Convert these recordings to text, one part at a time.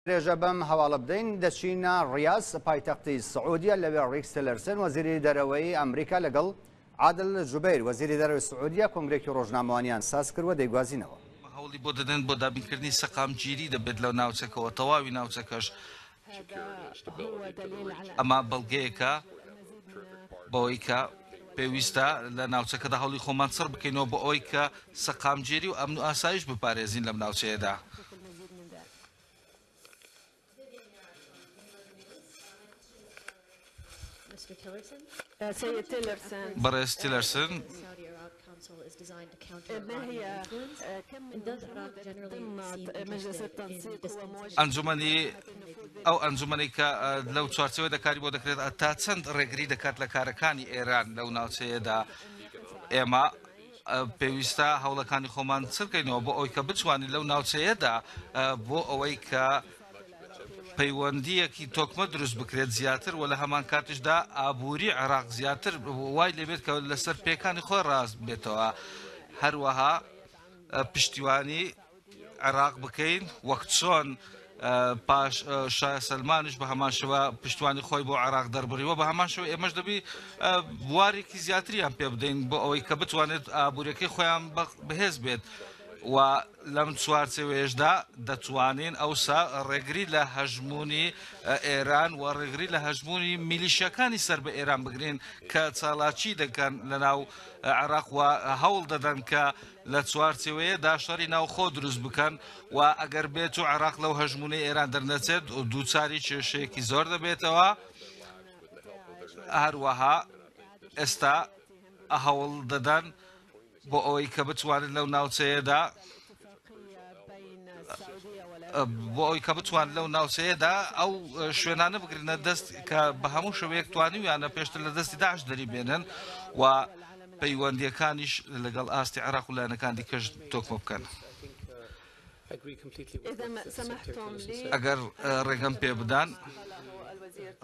درێژە بەم هەواڵە بدەین، دەچینە ڕیاز پایتەختی سعودیە، لەوێ ڕیکس تێلەرسن وەزیری دەرەوەی ئەمریکا لەگەڵ عادل جوبەیر وەزیری دەرەوەی سعودیە کۆنگرێکی ڕۆژنامەوانیان ساز کردووە، دەیگوازینەوە. هەوڵی بۆ دەدەن بۆ دابینکردنی سەقامگیری دەبێت لەو ناوچەکەوە تەواوی ناوچەکەش ئەمە بەڵگەیەکە بەوەی کە پێویستە لە ناوچەکەدا هەوڵی خۆمان چڕ بکەینەوە بۆ ئەوەی کە سەقامگیری و ئەمن و ئاسایش بپارێزین لەم ناوچەیەدا. بەڕێز تیلەرسن، ئەنجومەنی ئەو ئەنجومەنەی کە لەو چوارچێوەدا کاری بۆ دەکرێت تا چەند ڕێگری دەکات لە کارەکانی ئێران لەو ناوچەیەدا ئێمە پێویستە هەوڵەکانی خۆمان چڕکەینەوە بۆ ئەوەی کە بتوانین لەو ناوچەیەدا بۆ ئەوەی کە پەیوەندیەکی تۆکمە دروست بکرێت زیاتر و لە هەمان کاتیشدا ئابووری عێراق زیاتر وای لێبێت کە لەسەر پێکانی خۆی ڕاست بێتەوە هەروەها پشتیوانی عێراق بکەین وەک چۆن پاش شا سەلمانیش بە هەمان شێوە پشتوانی خۆی بۆ عێراق دەربڕیوە بە هەمان شێوە ئێمەش دەبی بوارێکی زیاتریان پێ بدەین بۆ ئەوەی کە بتوانێت ئابووریەکەی خۆیان بەهێز بێت و لەم چوارچێوەیەشدا دەتوانین ئەوسا ڕێگری لە هەژمونی ئێران و ڕێگری لە هەژمونی میلیشیەکانی سەر بە ئێران بگرین کە چالاکی دەکەن لەناو عێراق و هەوڵ دەدەن کە لە چوارچێوەیەدا شەڕی ناوخۆ دروست بکەن و ئەگەر بێت و عێراق لەو هەژموونەی ئێران دەرنەچێت و دووچاری کێشەیەکی زۆر دەبێتەوە هەروەها ئێستا هەوڵ دەدەن بۆ ئەوەی کە بتوانن لەو ناوچەیەدا بۆ ئەوی کە بتوان لەو ناوچەیەدا ئەو شوێنانە بگرنە دەست کە بە هەموو شێوەیەک توانیویانە پێشتر لە دەستی داعش دەری بێنن و پەیوەندییەکانیش لەگەڵ ئاستی عێراق و لایەنەکان دیکەش تۆکمە بکەن. ئەگەر ڕێگەم پێ بدان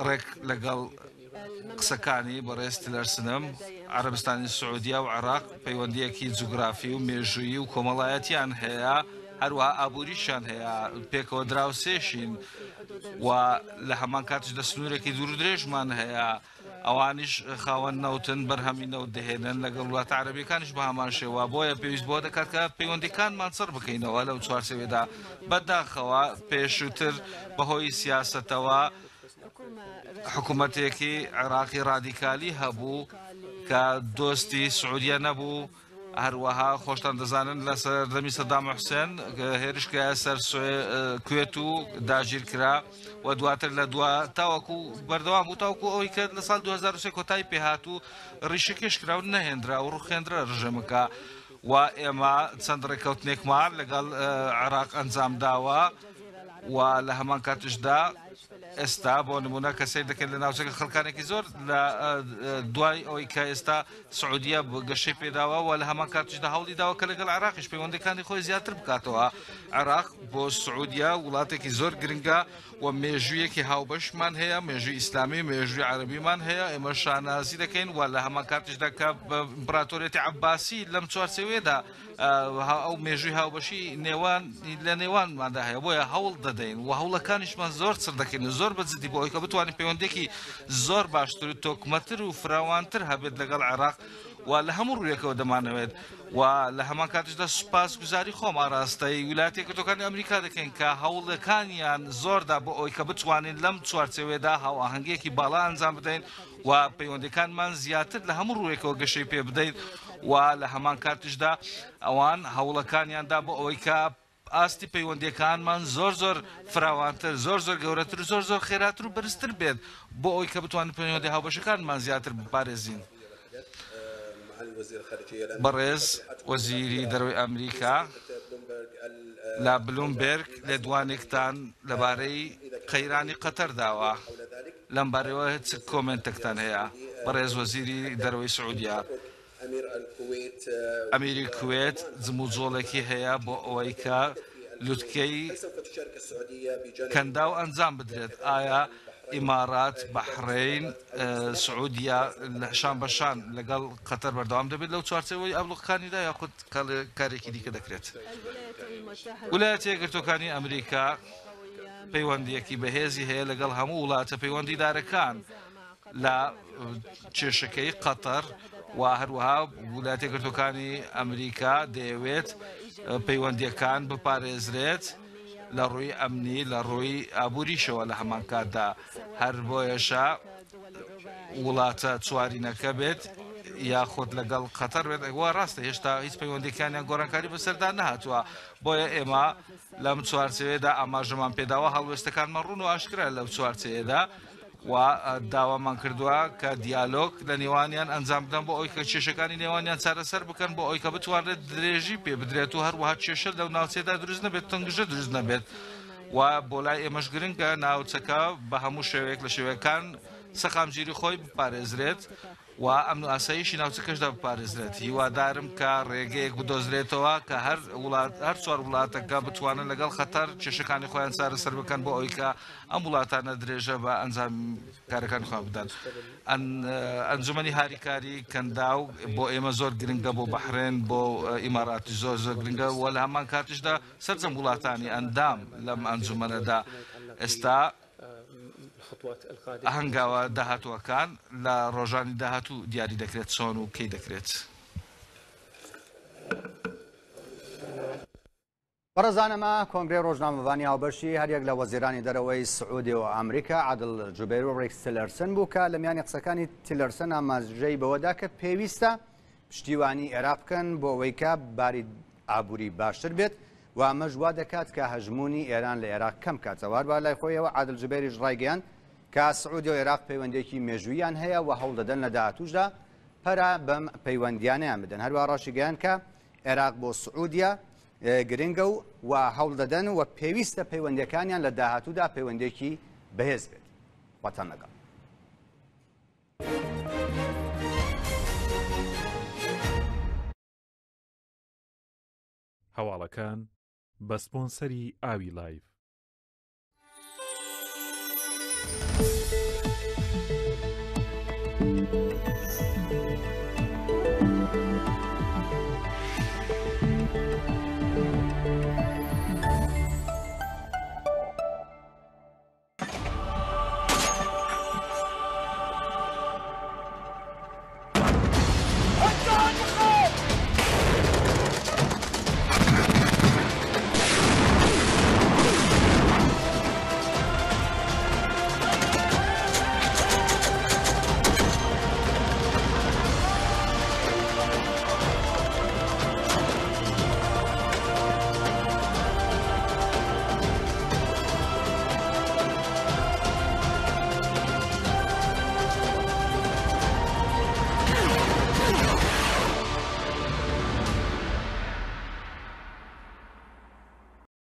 ڕێک لەگەڵ قسەکانی بەڕێز تلەرسنم، عەرەبستانی سعودیا و عێراق پەیوەندییەکی جوگرافی و مێژوویی و کۆمەڵایەتیان هەیە، هەروەها ئابووریشیان هەیە، پێکەوە دراوسێشین و لە هەمان کاتیشدا سنوورێکی دوور و درێژمان هەیە. ئەوانیش خاوەن نەوتن، بەرهەمی نەوت دەهێنن، لەگەڵ وڵاتە عەرەبیەکانیش بە هەمان شێوە، بۆیە پێویست بەوە دەکات کە پەیوەندیەکانمان چڕ بکەینەوە لەو چوارچێوەیەدا. بەداخەوە پێشووتر بەهۆی سیاسەتەوە حکوومەتێکی عێراقی ڕادیکالی هەبوو کە دۆستی سعودیە نەبوو، هەروەها خۆشتان دەزانن لە سەردەمی سەدام حوسێن هێرش کرایە سەر کوێت و داگیر کرا و دواتر لە دوا تاوەکو بەردەوام بوو تاوەکو ئەوەی کە لە ساڵ 2003 کۆتایی پێهات و ڕیشەکێش کرا و نەهێنرا و ڕوخێنرا ڕژێمەکە و ئێمە چەند ڕێککەوتنێکمان لەگەڵ عێراق ئەنجام داوە و لە هەمان کاتیشدا ئێستا بۆ نمونە کە سەیر دەکەین لە ناوچەکە خەڵکانێکی زۆر لە دوای ئەوەی کە ئێستا سعودیە گەشەی پێداوە و لە هەمان کاتیشدا هەوڵی داوە کە لەگەڵ عێراقیش پەیوەندەکانی خۆی زیاتر بکاتەوە. عێراق بۆ سعودیە وڵاتێکی زۆر گرنگە و مێژوویەکی هاوبەشمان هەیە، مێژووی ئیسلامی، مێژووی عەرەبیمان هەیە، ئێمە شانازی دەکەین و لە هەمان کاتیشدا کە ئیمپراتۆریەتی عەباسی لەم چوارچێوەیەدا ئەو مێژووی هاوبەشی نێوان لە نێوانماندا هەیە، بۆیە هەوڵ دەدەین و هەوڵەکانیشمان زۆر چڕ دەکەین و زۆر بە جدی بۆ ئەوەی کە بتوانین پەیوەندییەکی زۆر باشتر و تۆکمەتر و فراوانتر هەبێت لەگەڵ عێراق و لە هەموو ڕوویەکەوە دەمانەوێت و لە هەمان کاتیشدا سوپاسگوزاری خۆم ئاراستەی ویلایەتە یەکگرتووەکانی ئەمریکا دەکەین کە هەوڵەکانیان زۆردا بۆ ئەوەی کە بتوانین لەم چوارچێوەیەدا هاوئاهەنگییەکی باڵا ئەنجام بدەین و پەیوەندیەکانمان زیاتر لە هەموو ڕوویەکەوە گەشەی پێ بدەین و لە هەمان کاتیشدا ئەوان هەوڵەکانیان دا بۆ ئەوەی کە ئاستی پەیوەندیەکانمان زۆر زۆر فراوانتر زۆر زۆر گەورەتر و زۆر زۆر خێراتر و بەرزتر بێت بۆ ئەوەی کە بتوانین پەیوەندی هاوبەشەکانمان زیاتر بپارێزین. بەڕێز وەزیری دەرەوەی ئەمریکا لە بلومبێرگ لێدوانێکتان لەبارەی قەیرانی قەتەر داوە. لەم بارەیەوە چ کۆمێنتێکتان هەیە بەڕێز وەزیری دەرەوەی سعودیە؟ ئەمیری کوێت جموجۆڵێکی هەیە بۆ ئەوەی کە لوتکەی کەنداو ئەنجام بدرێت، ئایا ئیمارات، بەحرەین، سعودیە شان بە شان لەگەڵ قەتەر بەردەوام دەبێت لەو چوارچێوەی ئابڵوقەکانیدا یاخود کارێکی دیکە دەکرێت؟ ولایەتە یەکگرتووەکانی ئەمریکا. پەیوەندییەکی بەهێزی هەیە لەگەڵ هەموو وڵاتە پەیوەندیدارەکان لە کێشەکەی قەتەر و هەروەها وڵاتە یەکگرتووەکانی ئەمریکا دەیەوێت پەیوەندییەکان بپارێزرێت لە ڕووی ئەمنی لە ڕووی ئابووریشەوە لە هەمان کاتدا هەر بۆیەشە وڵاتە چوارینەکە بێت یاخود لەگەڵ قەتەر بێت وا ڕاستە هێشتا هیچ پەیوەندیەکانیان گۆڕانکاری بەسەردا نەهاتووە بۆیە ئێمە لەم چوارچێوەیەدا ئاماژەمان پێداوە هەڵوێستەکانمان ڕوون و ئاشکرا لەو چوارچێوەیەدا و داوامان کردووە کە دیالۆگ لە نێوانیان ئەنجام بدەن بۆ ئەوی کە کێشەکانی نێوانیان چارەسەر بکەن بۆ ئەوی کە بتوانرێت درێژی پێ بدرێت و هەروەها کێشە لەو ناوچەیەدا دروست نەبێت تەنگژە دروست نەبێت و بۆ لای ئێمەش گرنگە ناوچەکە بە هەموو شێوەیەک لە شێوەکان سەقامگیری خۆی بپارێزرێت و ئەمن و ئاسایشی ناوچەکەشدا بپارێزرێت. هیوادارم کە ڕێگەیەک بدۆزرێتەوە کە هەر وڵات هەر چوار وڵاتەکە بتوانن لەگەڵ قەتەر کێشەکانی خۆیان چارەسەر بکەن بۆ ئەوەی کە ئەم وڵاتانە درێژە بە ئەنجام کارەکانی خۆیان بدەن. ئەنجومەنی هاریکاری کەنداو بۆ ئێمە زۆر گرنگە بۆ بەحرێن بۆ ئیماراتی زۆر زۆر گرنگە و لە هەمان کاتیشدا سەرجەم وڵاتانی ئەندام لەم ئەنجومەنەدا ئێستا هەنگاوە داهاتووەکان لە ڕۆژانی داهاتوو دیاری دەکرێت چۆن و کەی دەکرێت. بەڕێزان ئەمە کۆنگرەی ڕۆژنامەڤانی هاوبەشی هەریەک لە وەزیرانی دەرەوەی سعودی و ئەمریکا عادل جوبێر و ڕێکس تیلەرسن بوو کە لە میانی قسەکانی تیلەرسن ئاماژەی بەوەدا کە پێویستە پشتیوانی عێراق بکەن بۆ ئەوەی کە باری ئابووری باشتر بێت و ئەمەش وا دەکات کە هەژموونی ئێران لە عێراق کەم کاتەوە. هەروەها لای خۆیەوە عادل جوبێریش ڕایگەیاند کە سعودیە و عێراق پەیوەندییەکی مێژووییان هەیە و هەوڵ دەدەن لە داهاتووشدا پەرە بەم پەیوەندیانەیان بدەن. هەروەها ڕاشیگەیاند کە عێراق بۆ سعودیە گرنگە و و هەوڵ دەدەن و پێویستە پەیوەندیەکانیان لە داهاتوودا پەیوەندێکی بەهێز بێت. خواتان لەگەڵ. هەواڵەکان بە سپۆنسەری ئاوی لایف.